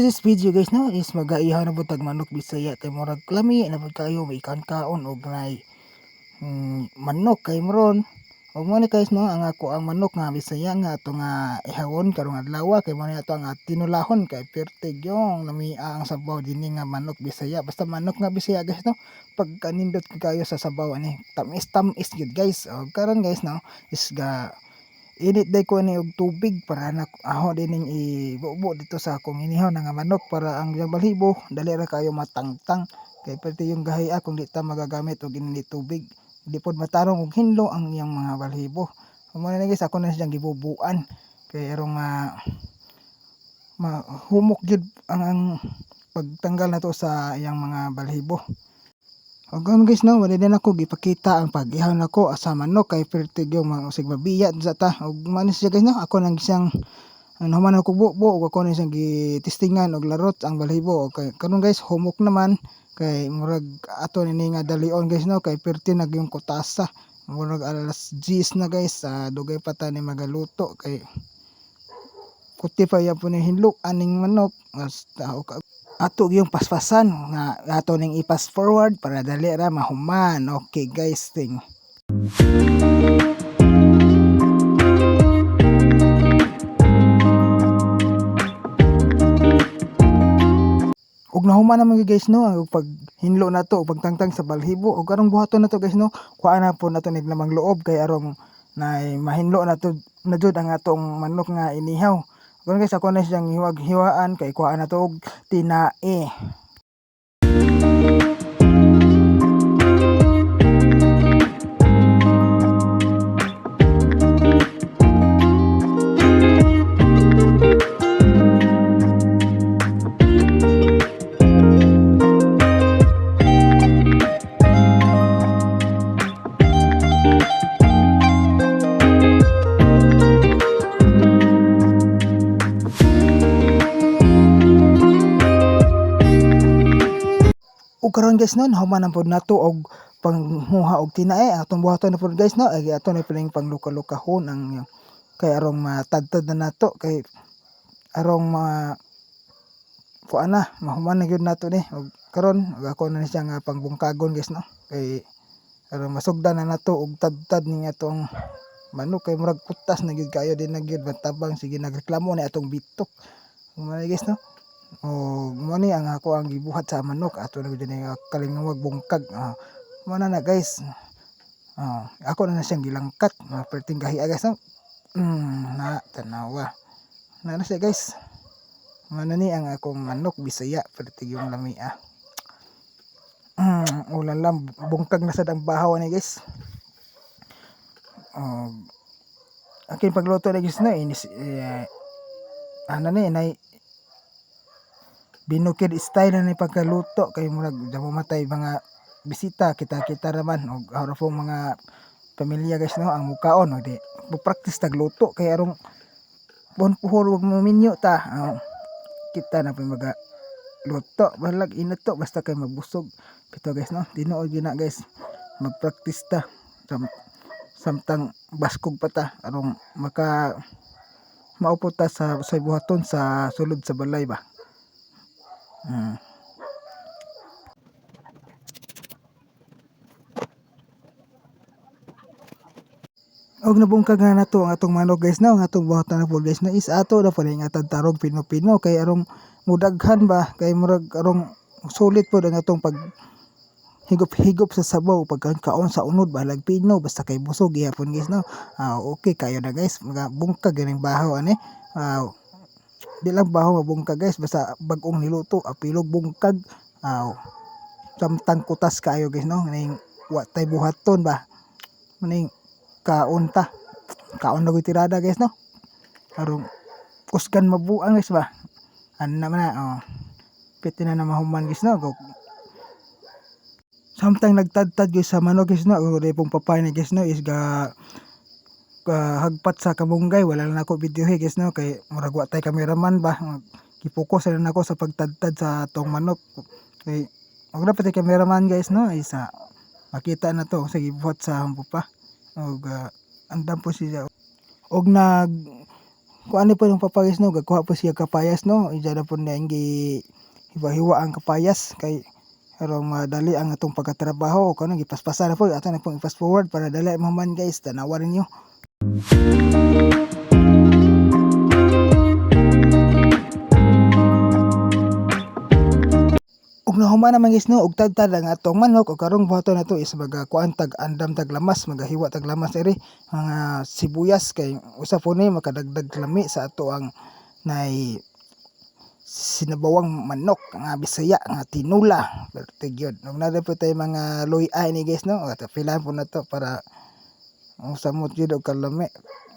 This video, guys, no, is magaihaw na pud tag manok Bisaya kay murag lami na pud kayo may kaon og nay manok kay moron. Ug mo ni, guys, no, ang ako ang manok nga Bisaya nga ato nga ihawon karong adlaw kay mo ni ato ang tinulahon kay pertig yung lami ang sabaw dinhi nga manok Bisaya. Basta manok nga Bisaya, guys, no, pagkanindot kayo sa sabaw ani, tamis-tamis gyud, guys. Og karon, guys, no, is ga init day ko ni og tubig para na aho dining ibubo dito sa akong inihaw na nga manok para ang iyang balhibo dali ra kayo matangtang kay perti yung gahi kung di ta magagamit og init tubig, di pod matarong og hinlo ang iyang mga balhibo. Mo na, guys, ako na siyang gibubuan kay arong mahumok gyud ang pagtanggal nato sa iyang mga balhibo. Ug karon, guys, no, wala din ako gipakita ang pag-ihaw nako sa manok kay pertig yung mga usig mabiya sa ta. Ug man siya, guys, no, ako nang siyang human ako bubo ug ako na siyang gitistingan og larot ang balhibo. Okay, karon, guys, humok naman kay murag ato ni nga dalion, guys, no, kay perti nag yung kutasa. Murag alas 10 na, guys, dugay pa ta ni magaluto kay kuti pa ya po ni hinlo aning manok. Basta ato yung paspasan nga ato ning i-fast forward para dali ra mahuman. Okay, guys, ting. Ug nahuman naman gyud, guys, no, ang paghinlo nato ug pagtangtang sa balhibo. Ug karong buhaton nato, guys, no, kuha na po nato nig lamang loob kay arong nay mahinlo nato na jud ang atong manok nga inihaw. Karon, guys, ako na siyang hiwag-hiwaan kay kuha na to og tinae. Ug karon, guys, no, nahuman na pod nato og panghuha og tinae. Atong buhaton na pod, guys, no, ay ato na piling pangluka-lukahon ang kay arong matadtad na nato kay arong ma kuan na mahuman na gyud nato ni. Ug karon ako na siya nga pangbungkagon, guys, no, kay aron masugdan na nato og tadtad ning atong manok kay murag kutas na gyud kayo, di na gyud matabang, sige nagreklamo ni atong bitok. Mo na, guys, no. O mo ni ang ako ang gibuhat sa manok ato na gyud ni kalingawag bungkag. Mo na na, guys. Ako na na siyang gilangkat, mga perting gahi, guys, no. Na tanawa. Na na siya, guys. Mo na ni ang akong manok Bisaya, perting yung lami ah. Ulan lang bungkag na sad ang bahaw ni, guys. Aking pagluto na, guys, no, inis eh, ano ni nay binukid style na ni pagkaluto kay murag damo matay mga bisita, kita-kita raman og ara po mga pamilya, guys, no, ang mukaon og di mo practice tagluto kay arong buon puhor wag mo minyo ta. Kita na po maga luto balag inato basta kay mabusog pito, guys, no. Tinuod gyud na, guys, magpractice ta samtang baskog pa ta arong maka maupo ta sa buhaton sa sulod sa balay ba. Og nabungkag na nato ang atong manok, guys, no, ang atong buhaton na po, guys, na is ato na pala yung atang tarog pino-pino kay arong mudaghan ba kay murag arong sulit pod ang atong pag higop-higop sa sabaw pagkaon sa unod, balag pino basta kay busog gihapon, guys, no. Okay kayo na, guys, mga bungkag ganing bahaw ani. Di lang bahaw mabungkag, guys, basta bag-ong niluto apilog bungkag. Samtang kutas kayo, guys, no, ning wa tay buhaton ba, maning kaon ta, kaon na tirada, guys, no, arong kusgan mabuang, guys, ba. Ano naman na, oh, piti na na mahuman, guys, no. Samtang nagtadtad, guys, sa manok, guys, no, og pong papay ni, guys, no, is ga hagpat sa kamunggay. Wala na ako video, guys, no, kay murag wa tay cameraman ba. Gipokus na nako sa pagtadtad sa atong manok kay og na pati cameraman, guys, no, ay sa makita na to sa gibuhat sa akong papa og andam po siya og nag Kuan ni po yung papa, guys, no, gagkuha po siya kapayas, no. Iya na po niya gi hiwa-hiwa ang kapayas kay aron madali ang atong pagkatrabaho. Kuno gipaspasan na po ato na pong i-fast forward para dali mahuman, guys. Tanawa ninyo. Ug nahuman naman, guys, no, og tadtad ang atong manok, ug karong buhaton nato is maga kuan tag andam tag lamas, magahiwa tag lamas iri mga sibuyas kay usa po ni makadagdag lami sa ato ang nay sinabawang manok nga Bisaya nga tinula. Perti gyud. Ug naa po tay mga luy-ay ni, guys, no. O pilahan po nato para samot gyud og kalami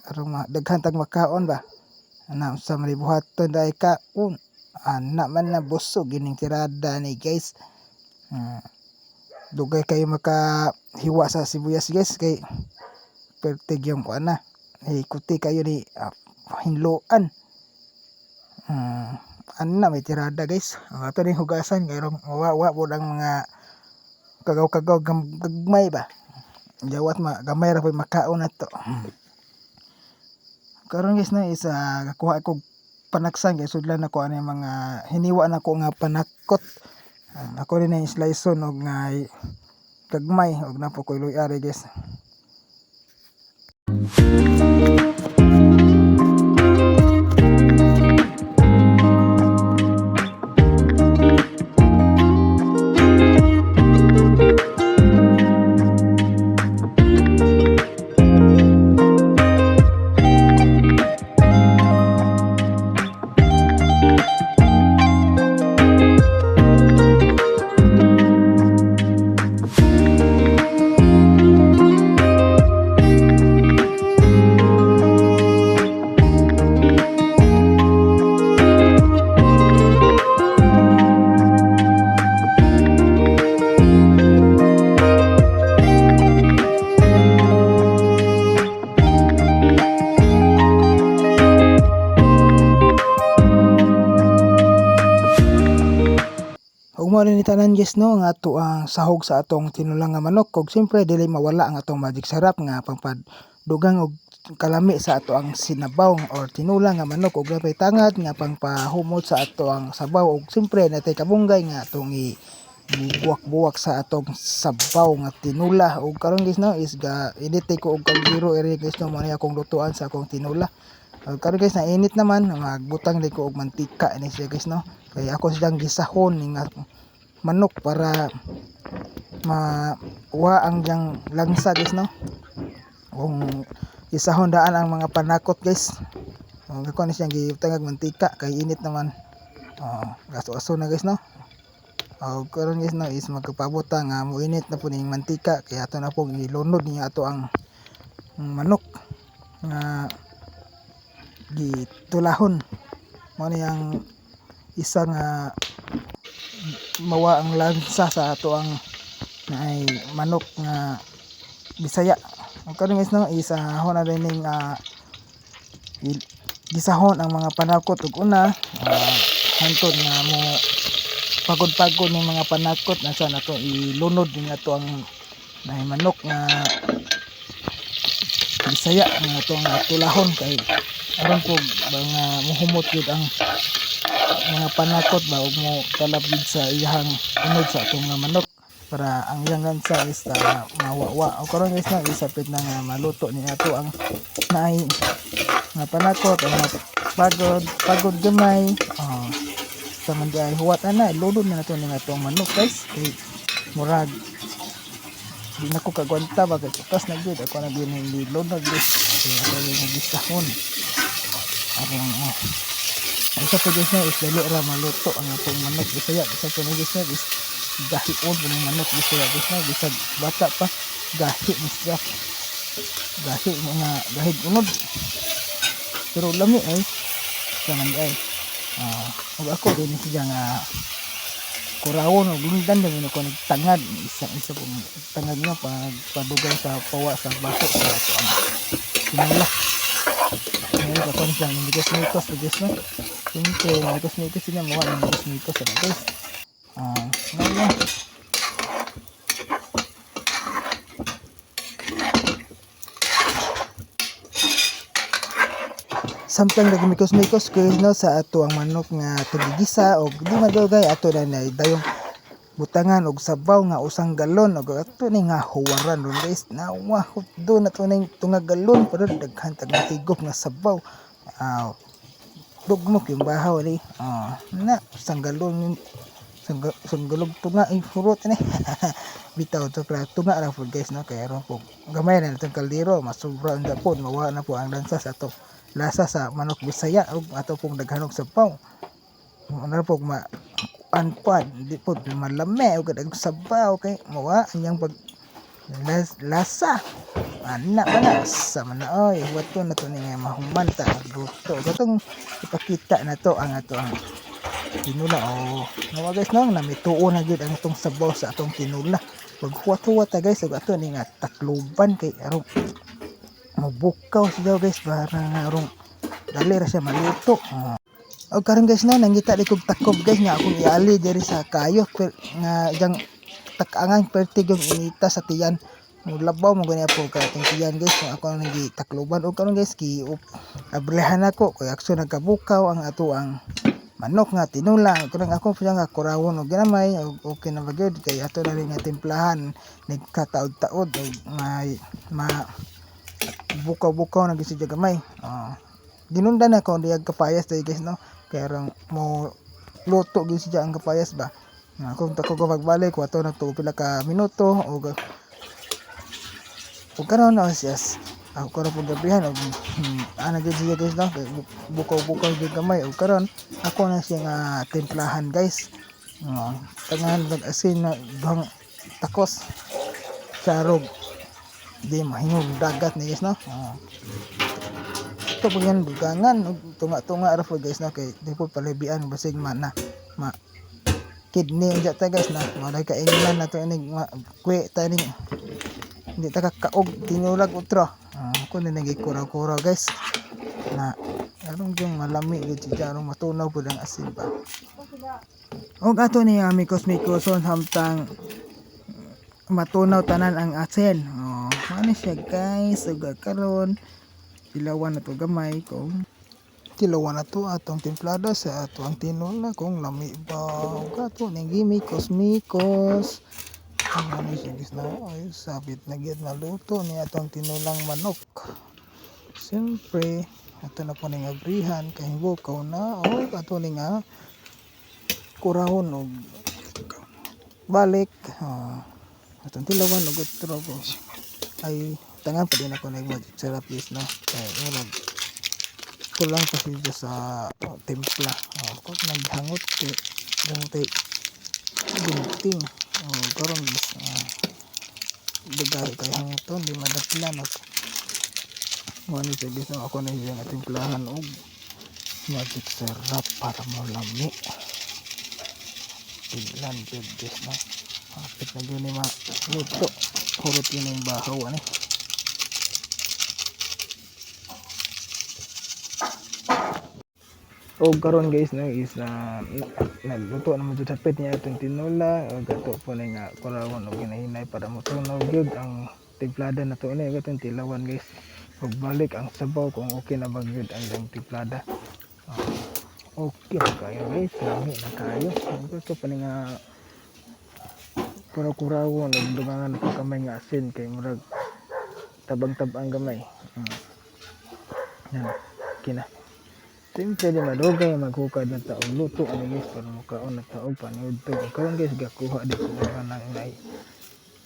aron daghan tag makaon ba. Ana unsa man buhaton dai kaon. Ana man na busog ining tirada ni, guys. Dugay kayo makahiwa sa sibuyas, guys, kay perti gyud kuan na. Ikuti kayo ni hinloan. Ana may tirada, guys. Ang ato ning hugasan kay aron mawa pud ang mga kagaw-kagaw gagmay ba. Jawat ma gamay ra po'y makaon nato. Karon, guys, na is gakuha ko panaksan kay sudlan nako ani mga hiniwa nako nga panakot. Ako rin na slice og nga gagmay og naa po koy luy-ari, guys. Ug mao ni tanan, guys, no, nga ato ang sahog sa atong tinulang nga manok, ug siyempre dili mawala ang atong Magic Sarap nga pangpadugang og kalami sa ato ang sinabaw or tinula nga manok, ug napay tangad nga pangpahumot sa ato ang sabaw, ug siyempre natay kabunggay nga atong i buwak-buwak sa atong sabaw nga tinula. Ug karon, guys, no, is ga init ko og kaldero iri, guys, no. Mao ni akong lutuan sa akong tinula. Ug karon, guys, na init naman, magbutang di ko og mantika ni siya, guys, no, kay ako siyang gisahon ni nga manok para makuha ang diyang langsa, guys, no. Kung isahon daan ang mga panakot, guys. Ang ako ni siyang gibutang og mantika kay init naman. Oh, aso-aso na, guys, no. Og karon, guys, no, is magpabota nga moinit na po ning mantika kay ato na pong ilunod niya ato ang manok nga gitulahon. Mao ni ang isa nga mawa ang lansa sa ato ang naay manok nga Bisaya. Ug karon, guys, no, is na ning gisahon ang mga panakot ug una hantod nga mo pagod-pagod ning mga panakot na sa nato ilunod ning ato ang naay manok nga Bisaya nga ato ang tulahon kay aron po mga muhumot gyud ang mga panakot ba ug mo talab gyud sa iyahang unod sa atong nga manok para ang iyang lansa is mawawa. O karon, guys, na isapit na nga maluto ni ato ang naay nga panakot ang mga pagod pagod gamay. Oh, sa man di ay huwat ana, ilunod na nato ning atong manok, guys, kay murag di na ko kagwanta ba kay putas na gyud ako na gyud hindi lunod, guys, kay ako gyud gisahon aron oh. Ang isa pa, guys, na is dali ra maluto ang atong manok Bisaya. Isa pa na, guys, na is gahion po ng manok Bisaya, guys, na bisag bata pa gahi ni siya, gahi mga gahig unod, pero lami ay sa man ay ug ako din siya nga kurawon og lundan din ko nagtangad isa isa pong tangad nga pag padugay sa pawa sa baso sa ato ang tinula. Ngayon ako siyang mikos-mikos, guys, no. Siyempre mikos-mikos sila, mukha ng mikos-mikos sila, guys. Ngayon Samtang nagmikos-mikos, guys, no, sa ato ang manok nga tugigisa og di madugay, ato na na dayong butangan og sabaw nga 1 galon og ato ni nga huwaran ron, guys, na do na to ning tunga galon pero daghan tag mahigop nga sabaw. Ah, dugmok yung bahaw ni. Oh, na 1 galon yun, 1 galon tunga ay hurot ni. Bitaw to kla tunga ra pud, guys, no, kay aron po gamay na itong kaldero, masubra ang dapon, mawa na po ang lansa sa ato lasa sa manok Bisaya ug ato pong daghanog sabaw. Ano po ma anpad di po malame ug dag sabaw kay mawa anyang pag lasa ana ba na sa man oy. Wato na to ni nga mahuman ta luto, gatong ipakita na to ang ato ang tinula. Oh, nawa, guys, no, namituo na gyud ang atong sabaw sa atong tinula. Paghuwat-huwat ta, guys, ug ato ni nga takluban kay aron mabukaw siya, guys, para nga arong dali ra siya maluto. Oh. Og karon, guys, no, nangita di kog takob, guys, nga akong iali diri sa kayo nga diyang tak-angan perti yung inita sa tiyan, mulabaw mo gani po kay atong tiyan, guys, kung ako nang gitakluban. Og karon, guys, gi abrihan ako kay akso nagkabukaw ang ato ang manok nga tinula. Kanang ako pa nga kurawon og ginamay og okay na ba gyud kay ato na rin nga timplahan nagkataod-taod og may ma bukaw-bukaw na gyud siya gamay. Oh. Ginundan na ko diyag kapayas day, guys, no, kay aron mo luto gyud siya ang kapayas ba. Nga kung tako ko pagbalik wato na to pila ka minuto og ug karon, oh yes, ako karon pong gabihan og ana gyud siya, guys, no, kay bukaw-bukaw gyud gamay. Og karon ako na siya nga timplahan, guys. Oh, tangahan nag asin na duhang takos charog di mahingog dagat ni, guys, no. Oh. Ito po yan bugangan og tunga-tunga ra po, guys, no, kay di po palibian basig ma na ma kidney unja ta, guys, na malay kaingnan na to inig ma kwe ta ning hindi ta kakaog tinulag utro. Ah, ako na nagikuraw-kuraw, guys, na aron yung malami gyud siya, aron matunaw pud ang asin ba. Og ato ni mikos-mikoson hamtang matunaw tanan ang asin. Oh, ano siya, guys. Ug karon tilawan na to gamay kung tilawan na to atong timplada sa ato ang tinula kung lami ba. Ug ato ning gimikos-mikos. Ano siya, guys, no, ay sabit na gyud maluto ni atong tinulang manok. Siyempre ato na po ning abrihan kay bukaw na. O ato ni nga kurahon og balik. Oh, atong tilawan og utro po ay tangan pa din ako nag magic sarap, guys, no, kay murag kulang pa siya sa, oh, timpla. Oh, kung naghangot kay tay gunting. Oh, karon is dagay kay hangoton di madaplan ako mo ni siya, guys, no. Ako na siya nga timplahan og magic sarap para mo lami tiglan jud, guys, no. Hapit na gyud ni maluto, hurot yun yung bahaw ani. Og karon, guys, no, is na nagluto naman jud hapit niya atong tinula. Og ato po ni nga kurawon og hinahinay para motunaw gyud ang timplada na to ni. Atong tilawan, guys, og balik ang sabaw kung okay na ba gyud ang iyang timplada. Oh, okay na kayo, guys, lami na kayo. Ug ato pa ni nga kuraw-kurawon og dugangan pa kamay nga asin kay murag tabang-tabang gamay. Yan, okay na. Siyempre di madugay maghukad na taog luto ani, guys, para mukaon na taog paniudto. Ug karon, guys, gakuha di ko og kanang nay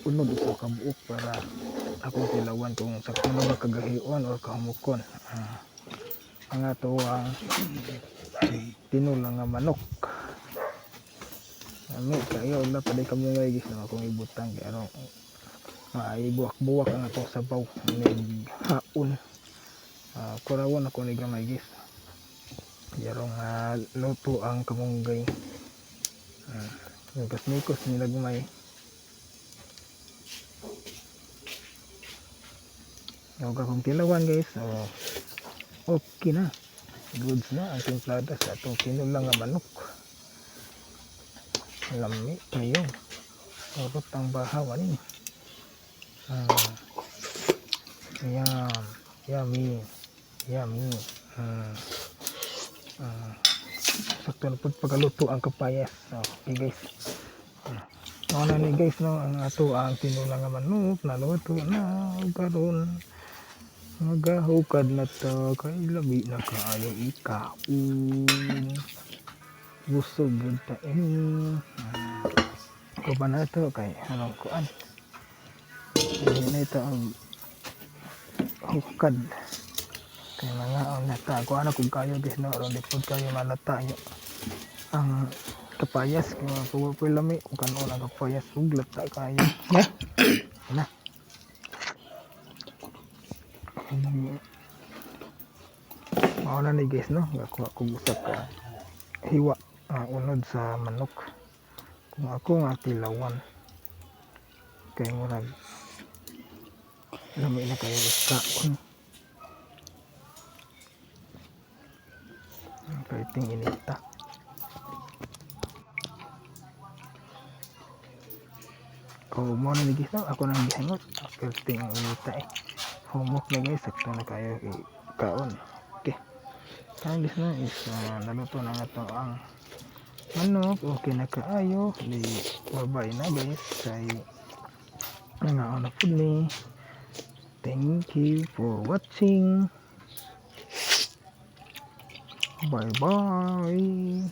unod usa ka buok para akong tilawan kung sakto na ba kagahion or kahumukon. Ah, ang ato ang tinula nga manok. Lami kayo. Wala pa di kamungay, guys, na akong ibutang kay aron maibuwak-buwak ang atong sabaw nig haon. Ah, kurawon ako ni gamay, guys. Yarong luto ang kamunggay. Ah, mikos-mikos ni lagmay. Og akong tilawan, guys. So, okay na. Goods na ang timplada sa atong tinulang nga manok. Lami kayo. Urot ang bahaw ani. Ah, yum, yummy, yummy. Sakto na pud pagkaluto ang kapayas. Okay, guys. Mao na ni, guys, no, ang ato ang tinula nga manok naluto na. Ug karon magahukad na ta kay lami na kaayo ikaon. Busog gud ta ini. Ko pa na ito kay anong kuan. Hindi na ito ang hukad. Kay mga ang nata ko ano kung kayo, guys, no, aron di pud kayo malata nyo ang kapayas kay mga puwa po lami kung kanon ang kapayas ug lata kayo. Yeah. Na. Mao na ni, guys, no, gakuha ko usa ka hiwa ang unod sa manok. Kung ako nga tilawan kay murag lami na kayo kaon. Ang perting inita. O mo na ni, guys, no, ako nang gihangot. Perting ang inita eh. Humok na, guys, sakto na kayo kaon. Okay. Karon, guys, no, is naluto na nga to ang manok. Okay na kaayo. Di bye na, guys, kay nangaon na pud ni. Thank you for watching. Bye bye.